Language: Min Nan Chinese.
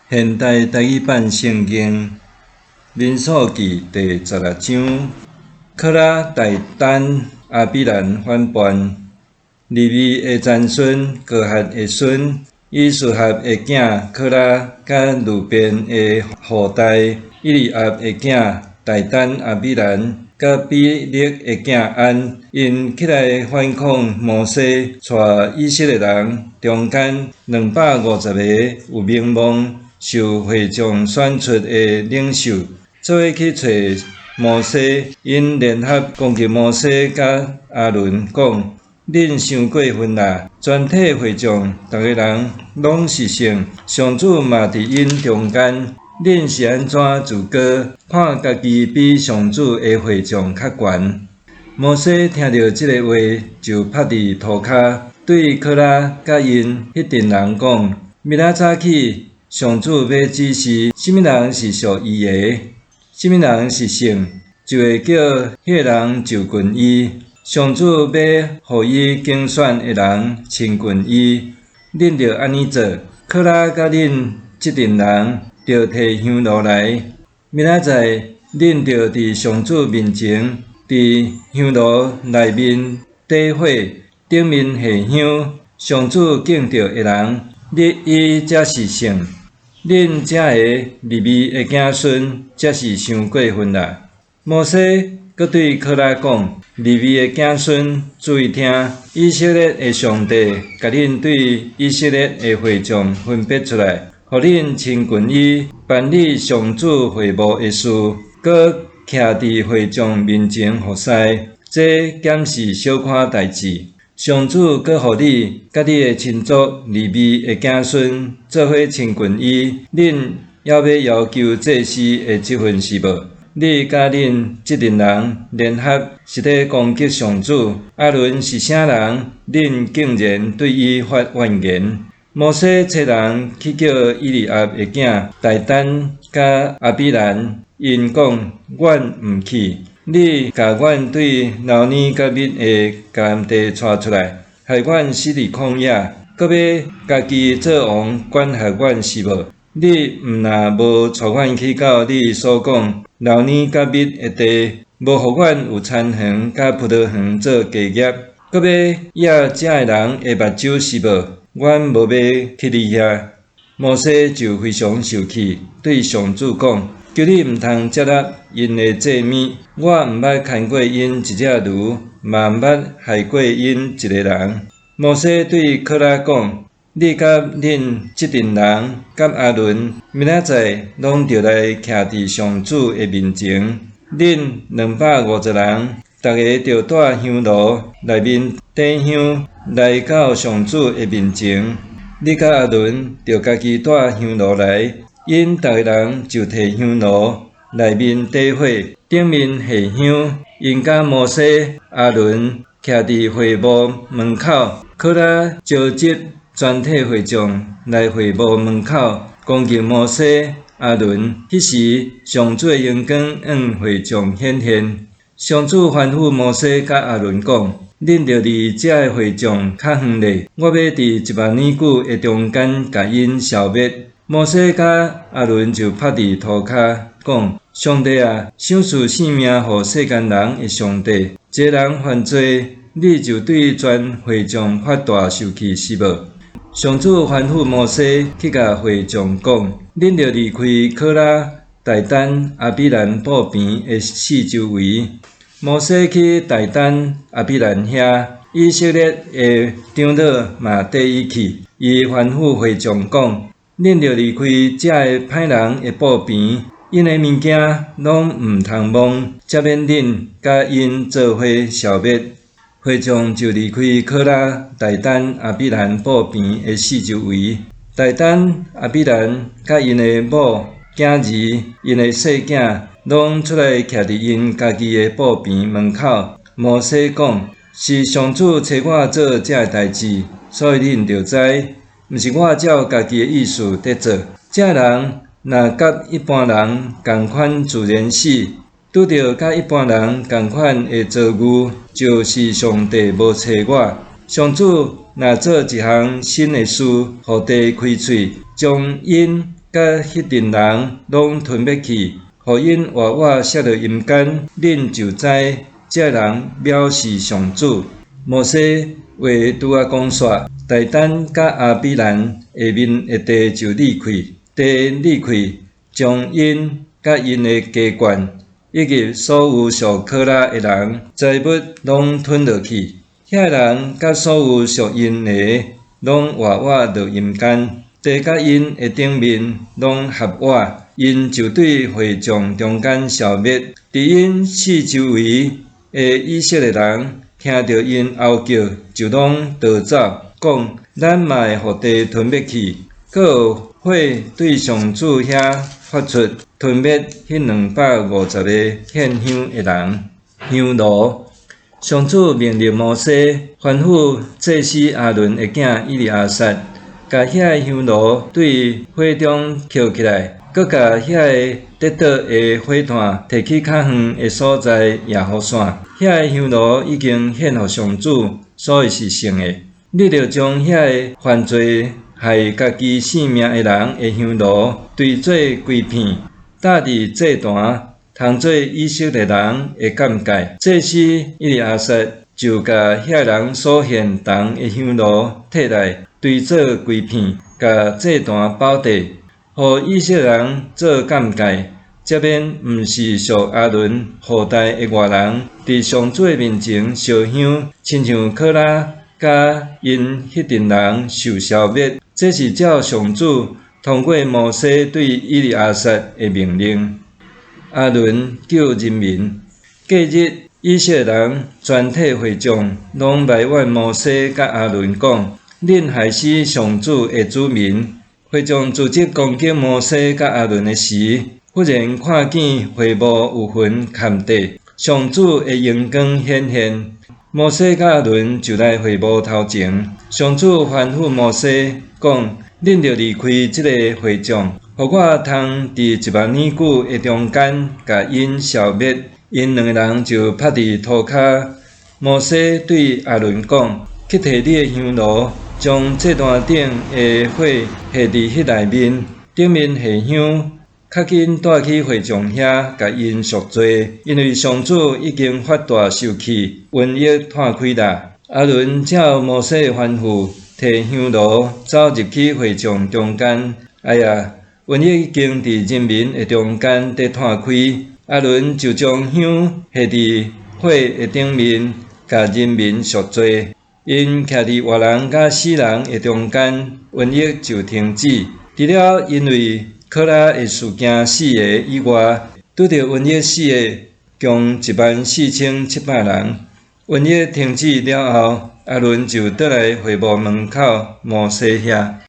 現代台語版聖經民數記第十六章，柯拉、大丹、亞比蘭反叛，利未的曾孫哥轄的孫，以斯合的囝柯拉，佮流便的後代以利押的囝大丹、亞比蘭，佮比勒的囝安，𪜶起來反抗摩西，帶以色列人中間兩百五十個有名望、受會眾選出的領袖，做伙去揣摩西，𪜶聯合攻擊摩西佮亞倫，講：恁傷過分啦！全體會眾逐个人攏是聖，上主嘛佇𪜶中間。恁是按怎自高，看家己比上主的會眾較懸？摩西聽著這个話，就拍佇塗跤，對柯拉佮𪜶彼陣人講：明仔早起，上主欲指示啥物人是屬伊的，啥物人是聖，就會叫彼个人就近伊。上主欲予伊揀選的人親近伊，恁著按呢做。柯拉佮恁這陣人，著提香爐來。明仔載，恁著佇上主面前，佇香爐內面點火，頂面下香。上主敬著的人，你伊才是聖。恁這个利未的子孫，才是傷過分啦！摩西閣對柯拉講：利未的子孫，注意聽，以色列的上帝共恁對以色列的會眾分別出來，予恁親近伊，辦理上主會幕的事，閣徛佇會眾面前服侍，這敢是小可代誌？上主閣予你佮你的親族利未的子孫做伙親近伊，恁猶欲要求祭司的職分是無？你佮恁這陣人聯合，是咧攻擊上主。亞倫是啥人？恁竟然對伊發怨言？摩西差人去叫以利押的囝大丹佮亞比蘭，𪜶講：阮毋去。你共阮對流奶佮蜜的迦南地帶出來，害阮死佇曠野，閣欲家己做王管轄阮是無？你毋若無帶阮去到你所講流奶佮蜜的地，無予阮有田園佮葡萄園做家業，閣欲掖遮的人的目睭是無？阮無欲去你遐。摩西就非常受氣，對上主講：求你毋通接納𪜶的祭物，我毋捌牽過𪜶一隻驢，嘛毋捌害過𪜶一个人。摩西對柯拉講：你佮恁這陣人佮亞倫，明仔載攏著來徛佇上主的面前。恁兩百五十人，逐个著帶香爐內面點香來到上主的面前。你佮亞倫著家己帶香爐來，𪜶逐个人就提香爐內面點火，頂面下香。𪜶佮摩西、亞倫徛佇會幕門口，柯拉召集全體會眾來會幕門口攻擊摩西、亞倫。彼時，上主的榮光向會眾顯現。上主吩咐摩西佮亞倫講：恁著離這个會眾較遠咧，我欲佇一萬年久的中間共𪜶消滅。摩西佮亞倫就拍佇塗跤，講：上帝啊，賞賜性命予世間人的上帝，一个人犯罪，你就對全會眾發大受氣是無？上主吩咐摩西去共會眾講：恁著離開柯拉、大丹、亞比蘭布棚的四周圍。摩西去大丹、亞比蘭遐，以色列的長老嘛綴伊去。伊吩咐會眾講：恁著離開這个歹人的布棚，𪜶的物件攏毋通摸，才免恁佮𪜶做伙消滅。會眾就離開柯拉、大丹、亞比蘭布棚的四周圍。大丹、亞比蘭佮𪜶的某、囝兒、𪜶的細囝，攏出來徛佇𪜶家己的布棚門口。摩西講：是上主差我做這个代誌，所以恁著知，毋是我照家己的意思佇做。這人若佮一般人仝款自然死，拄著佮一般人仝款的遭遇，就是上帝無差我。上主若做一項新的事，予地開喙，將𪜶佮佮彼陣人攏吞滅去，予𪜶活活摔落陰間，恁就知這人藐視上主。摩西話拄仔講煞，大丹佮亞比蘭下面的地就裂開，地裂開，將𪜶佮𪜶的家眷，以及所有屬可拉的人財物攏吞落去。遐人佮所有屬𪜶的，攏活活落陰間。地佮𪜶的頂面攏合倚，𪜶就對會眾中間消滅。佇𪜶四周圍的以色列人聽著𪜶吼叫，就攏逃走，講：咱嘛會予地吞滅去。閣有火對上主遐發出，吞滅彼250個獻香的人。香爐，上主命令摩西，吩咐祭司亞倫的囝以利亞撒，共遐个香爐對火中抾起來，閣共遐个得著的火炭提去較遠的所在野予散。遐个香爐已經獻予上主，所以是聖的。你著將遐个犯罪害家己性命的人的香爐堆做規片，搭佇祭壇，通做以色列人的鑒戒。祭司以利亞撒就共遐人所獻銅的香爐提來，堆做規片，共祭壇包地，予以色列人做鑒戒，才免毋是屬亞倫後代的外人，佇上主的面前燒香，親像可拉佮𪜶彼陣人受消滅。這是照上主通過摩西對以利亞撒的命令。亞倫救人民。隔日，以色列人全體會眾攏埋怨摩西佮亞倫講：恁害死上主的子民。會眾組織攻擊摩西佮亞倫的時，忽然看見會幕有雲蓋地，上主的榮光顯現。摩西佮亞倫就來會幕頭前，上主吩咐摩西講：恁著離開這个會眾，予我通佇1萬年久的中間共𪜶消滅。𪜶兩个人就拍佇塗跤。摩西對亞倫講：去提你的香爐，將祭壇頂的火下佇彼內面，頂面下香，較緊帶去會眾遐，共𪜶贖罪，因為上主已經發大受氣，瘟疫湠開啦。亞倫照摩西的吩咐，提香爐走入去會眾中間。哎呀，瘟疫已經佇人民的中間佇湠開。亞倫就將香下佇火的頂面，共人民贖罪。𪜶徛佇活人佮死人的中間，瘟疫就停止。除了因為可拉的事件死的以外，拄著瘟疫死的共14,700人。瘟疫停止了後，亞倫就倒來會幕門口摩西遐。